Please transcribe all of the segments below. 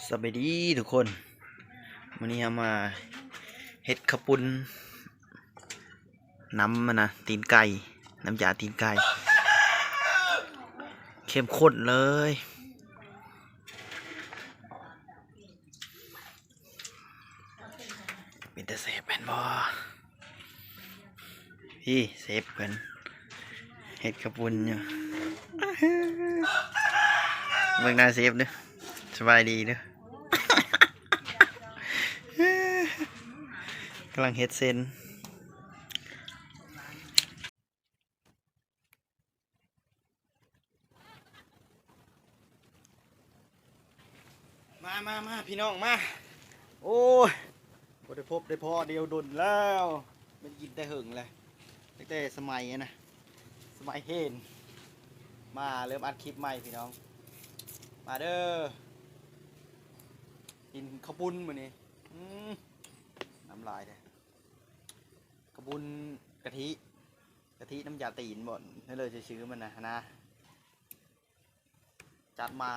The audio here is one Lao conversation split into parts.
ສະບາຍດີທຸກຄົນ ມື້ນີ້ເຮົາມາເຮັດເຂົ້າປຸ້ນ ນ້ຳມັນນະ ຕີນໄກ່ ນ້ຳຢາຕີນໄກ່ ເຂັ້ມຂຸ້ນເລີຍ ເປັນຕາແຊບແມ່ນບໍ່? ພີ້ເຊຟເພິ່ນເຮັດເຂົ້າປຸ້ນຢູ່ ເບິ່ງໜ້າເຊຟເດີ້ ສະບາຍດີເດີ້ ກຳລັງເຮັດເສັ້ນ. ມາ ມາ ມາ ພີ່ນ້ອງມາ ໂອ້ຍ ບໍ່ໄດ້ພົບໄດ້ພໍ້ດຽວດົນແລ້ວ ແມ່ນກິນແຕ່ເຫິງແຫຼະ ຕັ້ງແຕ່ສະໄໝຫັ້ນນະ ສະໄໝເຮນ ມາເລີ່ມອັດຄລິບໃໝ່ພີ່ນ້ອງ ມາເດີ້ ກິນເຂົ້າປຸ້ນມື້ນີ້ ອືມ ນ້ຳລາຍແທ້ ເຂົ້າປຸ້ນກະທິ ກະທິນ້ຳຢາຕີນບໍ່ ນັ້ນເລີຍຊື່ມັນນະຫັ້ນນະ ຈັດມາ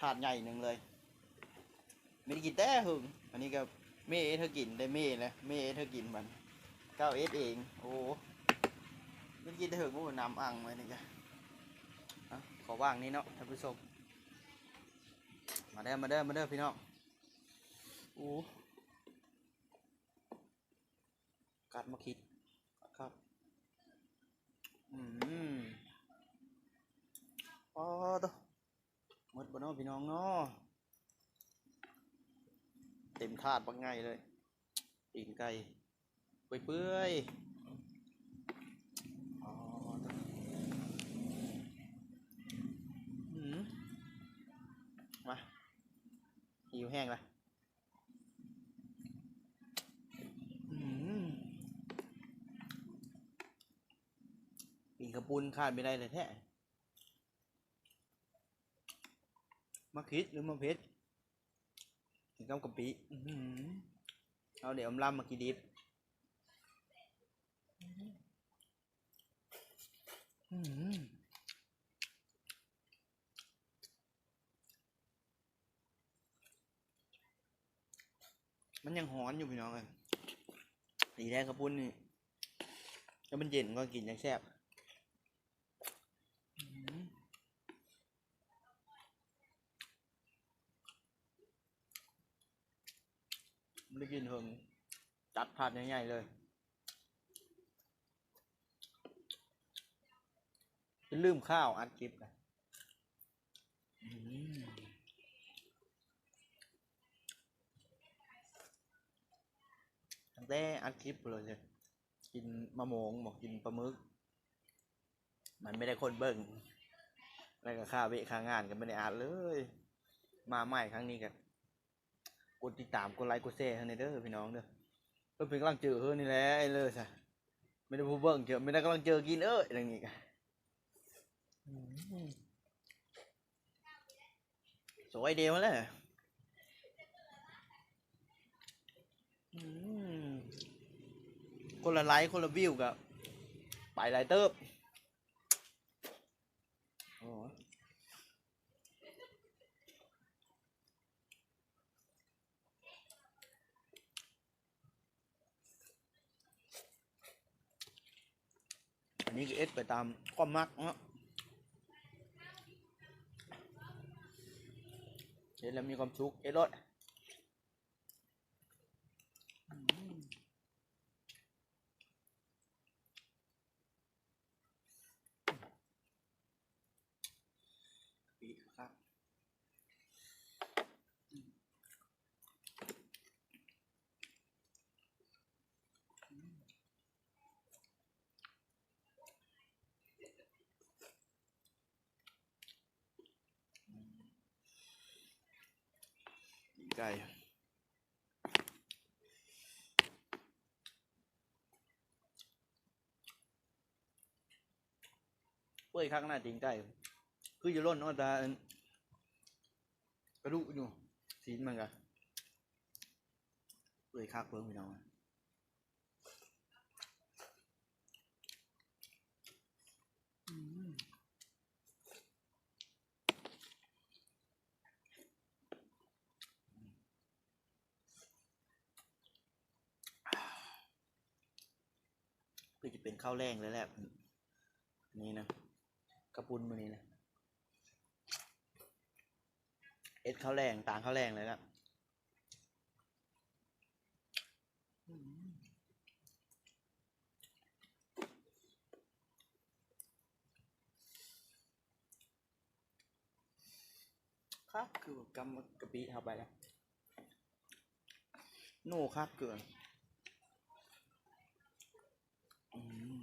ຖາດໃຫຍ່ໜຶ່ງເລີຍ ແມ່ນກິນແຕ່ເຫິງ ອັນນີ້ກໍແມ່ເຮັດໃຫ້ກິນ ໄດ້ແມ່ແລ້ວ ແມ່ເຮັດໃຫ້ກິນບັດ ເຈົ້າເຮັດເອງ ໂອ້ ແມ່ນກິນແຕ່ເຫິງ ໂອ້ ນ້ຳອັ່ງໄວ້ນີ້ກະ ເອົາ ຂໍວາງນີ້ເນາະທ່ານຜູ້ຊົມ ມາເດີ້ ມາເດີ້ ມາເດີ້ ພີ່ນ້ອງ ໂອ້. ກັດມາຄິດຄັກໆ ອືມ ປາໂທ້ ໝົດບໍ່ເນາະພີ່ນ້ອງເນາະ ເຕັມຖາດບັກໃຫຍ່ເລີຍ ຕີນໄກ່ເປື່ອຍໆ ປາໂທ້ ອືມ ມາ ຫິວແຮງລະ. ອືມ ກິນເຂົ້າປຸ້ນຂາດບໍ່ໄດ້ແທ້ໆ ໝາກຂິດ ຫຼື ໝາກເຜັດ ກິນກັບກະປິ ອືມ ເອົາເດ ອຳລຳໝາກຂິດດິບ ອືມ. ມັນຍັງຮ້ອນຢູ່ພີ່ນ້ອງເອີຍ ດີແທ້ເຂົ້າປຸ້ນນີ້ ຖ້າມັນເຢັນກ່ອນກິນຈັ່ງແຊບ ອືມ ບໍ່ໄດ້ກິນເຖິງ ຈັດຖາດໃຫຍ່ໆເລີຍ. ຈົນລືມຂ່າວອັດຄລິບນະ ອືມ ຕັ້ງແຕ່ອັດຄລິບພຸ້ນເລີຍ ກິນມະມ່ວງບໍ ກິນປາໝຶກ ມັນໄມ່ໄດ້ຄົນເບິ່ງ ແລ້ວກໍຄ່າວຽກຄ່າງານກໍບໍ່ໄດ້ອັດເລີຍ ມາໃໝ່ຄັ້ງນີ້ກໍ ກົດຕິດຕາມ ກົດໄລ ກົດແຊໃຫ້ແດ່ເດີພີ່ນ້ອງເດີ ເພື່ອເປັນກຳລັງໃຈເຮີນີ້ແຫຼະ ເອີ ຊະ ມີແຕ່ຜູ້ເບິ່ງເຈີ ມີແຕ່ກຳລັງໃຈກິນເອີ ຢ່າງນີ້ກະ ອືມ ສວຍດຽວແຫຼະ ອືມ ຄົນລະໄລ ຄົນລະວິວກະໄປຫຼາຍເຕີບ ໂອ້. ອັນນີ້ກໍເຮັດໄປຕາມຄວາມມັກເນາະ ເຮັດແລ້ວມີຄວາມສຸກ ເຮັດໂລດ ອືມ. ໄກ່ ເປື່ອຍຄັກນະຕີນໄກ່ ຄືຢູ່ລົ້ນເນາະ ແຕ່ອັນ ກະດູກຢູ່ ຊີ້ນມັນກະເປື່ອຍຄັກເບິ່ງພີ່ນ້ອງ ອືມ. ເປັນເຂົ້າແລງເລີຍແຫຼະ ນີ້ນະ ເຂົ້າປຸ້ນມື້ນີ້ນະ ເຮັດເຂົ້າແລງ ຕາງເຂົ້າແລງເລີຍລະ. ຄັກຄືກັບກະປິເຂົ້າໄປລະ ໂນ ຄັກເກີນ ອືມ.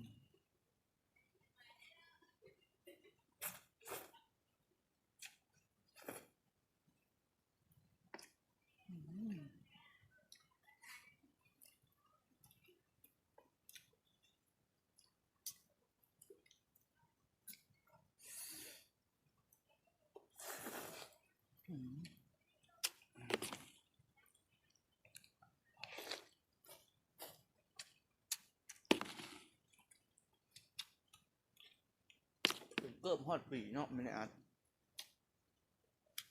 ເກືອບຮອດປີເນາະ ແມ່ນອັດ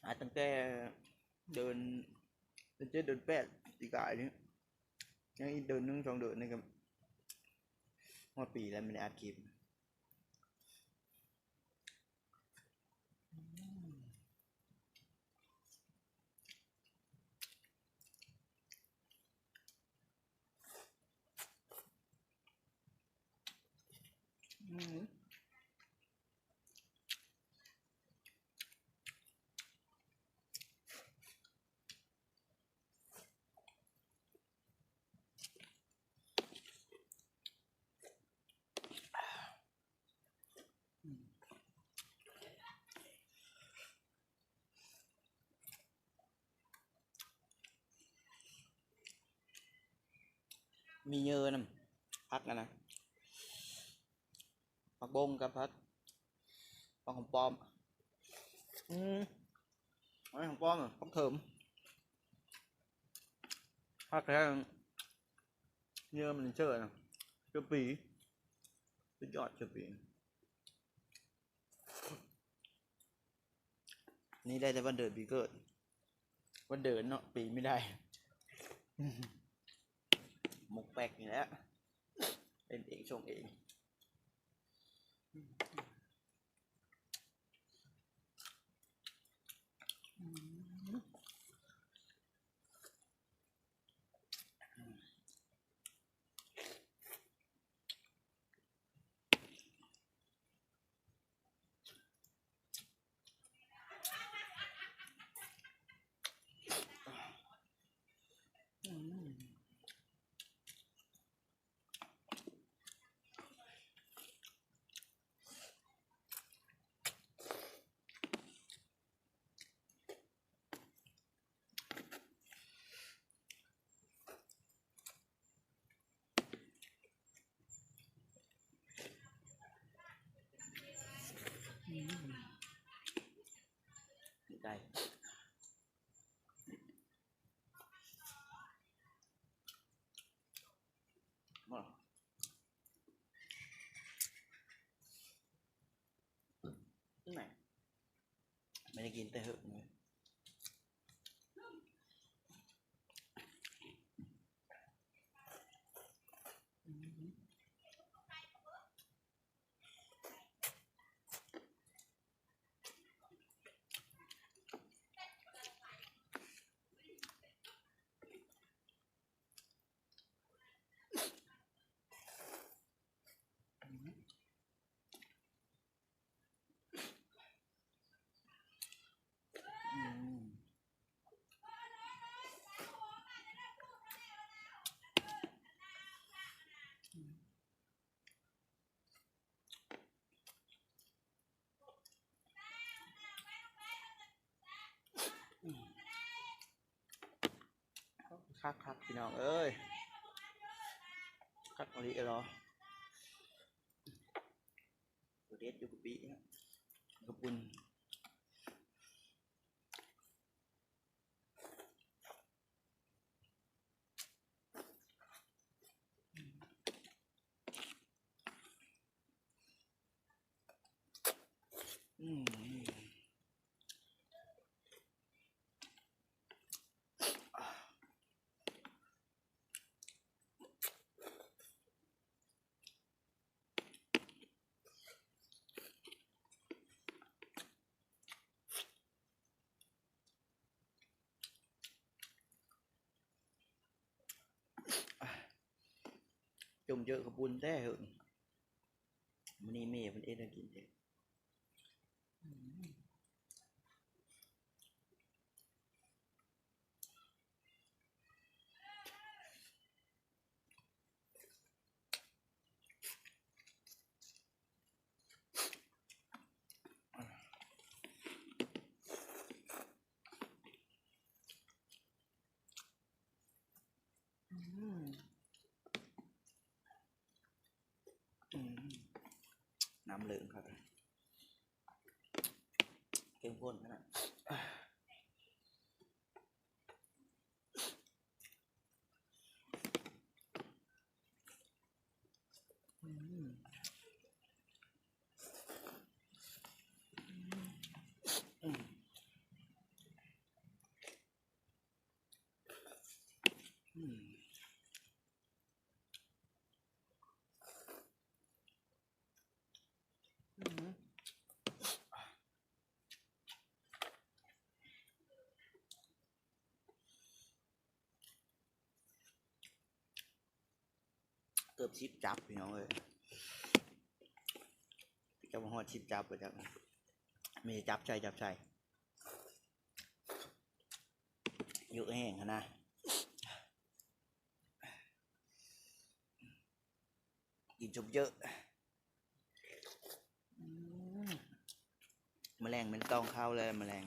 ອັດຕັ້ງແຕ່ເດືອນ ເດືອນເຈັດ ເດືອນແປດ ປີກາຍນີ້ ຍັງອີກເດືອນໜຶ່ງສອງເດືອນນີ້ກໍຮອດປີແລ້ວ ແມ່ນອັດຄລິບ. ມີເຍີນຳ ຜັກຫັ້ນນະ ຜັກບົ້ງກັບຜັກ ຜັກຫອມປ້ອມ ອືມ ອັນນີ້ຫອມປ້ອມ ຜັກເທີມ ຜັກແທ້ ເຍີມັນເຊີນະ ເຊີປີ ສຸດຍອດ ເຊີປີ. ນີ້ໄດ້ແຕ່ວັນເດືອນປີເກີດ ວັນເດືອນເນາະ ປີໄມ່ໄດ້ ໝົກແປັກນີ້ແຫຼະ ເຮັດເອງ ສົ່ງເອງ. ໄດ້ ແມ່ນ ບໍ່ໄດ້ກິນແຕ່ເຫິງເລີຍ. ຄັກໆ ພີ່ນ້ອງເອີຍ ຄັກອີ່ຫຼີເນາະ ເດັດຢູ່ກະປິ ກະປຸ້ນ. ອືມ ອາ. ຈົ່ມເຈີກະປຸ້ນແຕ່ເຫິງ. ມື້ນີ້ແມ່ເພິ່ນເຮັດໃຫ້ກິນເອງ. ນ້ຳເລີງຄັກ ເຂັ້ມຂຸ້ນຂະໜາດ. ເກືອບສິບຈັບ ພີ່ນ້ອງເອີຍ. ຈະບໍ່ຮອດສິບຈັບບໍ່ຈັກ ມີຈັບໃສ່ ຈັບໃສ່ ເຍອະແຮງຫັ້ນນະ. ກິນຊຸບເຍອະ. ອືມ ມະແລງແມ່ນຕ້ອງເຂົ້າແລ້ວ ມະແລງ.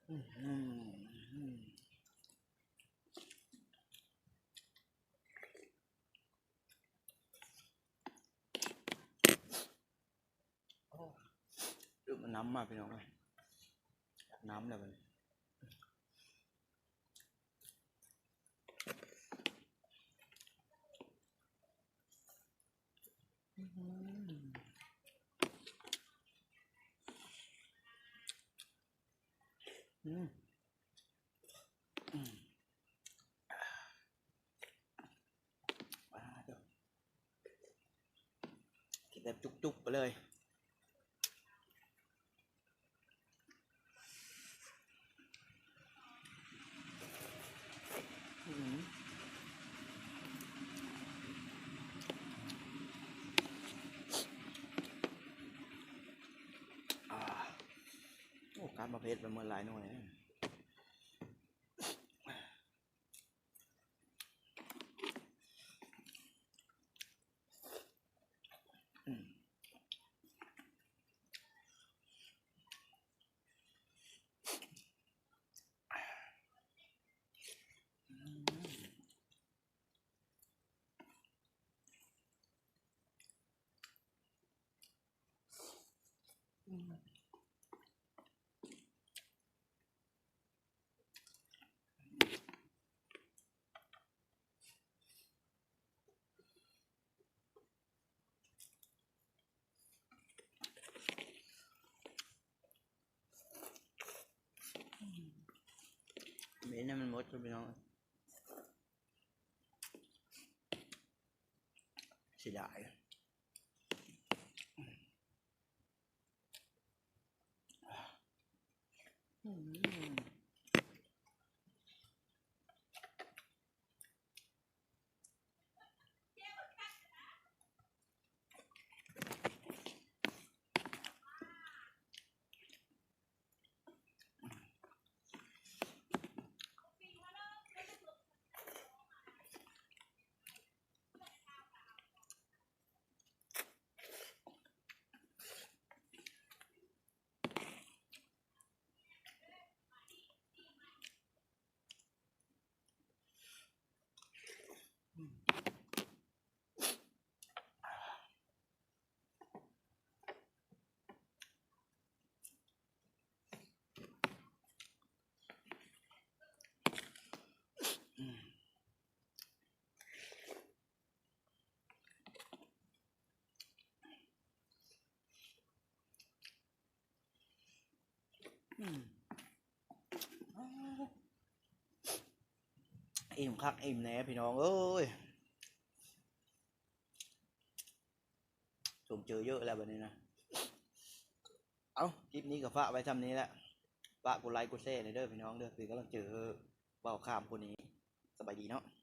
ອືມ ໂອ້ ດື່ມນ້ຳມາ ພີ່ນ້ອງເອີຍ ຢາກນ້ຳແລ້ວບັດນີ້. ອືມ ອືມ ອາ ກິນແບບຈຸກໆໄປເລີຍ. ອືມ ອາ ໂອ້ ການມາເຜັດໄປໝົດຫຼາຍໜ່ວຍ. ເມັນໃຫ້ມັນໝົດ ພີ່ນ້ອງ ເສຍດາຍ. ອືມ ອີ່ມຄັກອີ່ມແນ່ ພີ່ນ້ອງເອີຍ. ຊົມເຈີເຍອະແລ້ວບັດນີ້ນະ. ເອົ້າ ຄລິບນີ້ກໍຝາກໄວ້ຊ່ຳນີ້ແຫຼະ. ຝາກກົດໄລກົດແຊແດ່ເດີພີ່ນ້ອງເດີ ເປັນກຳລັງໃຈໃຫ້ບ່າວຄາມຜູ້ນີ້ ສະບາຍດີເນາະ.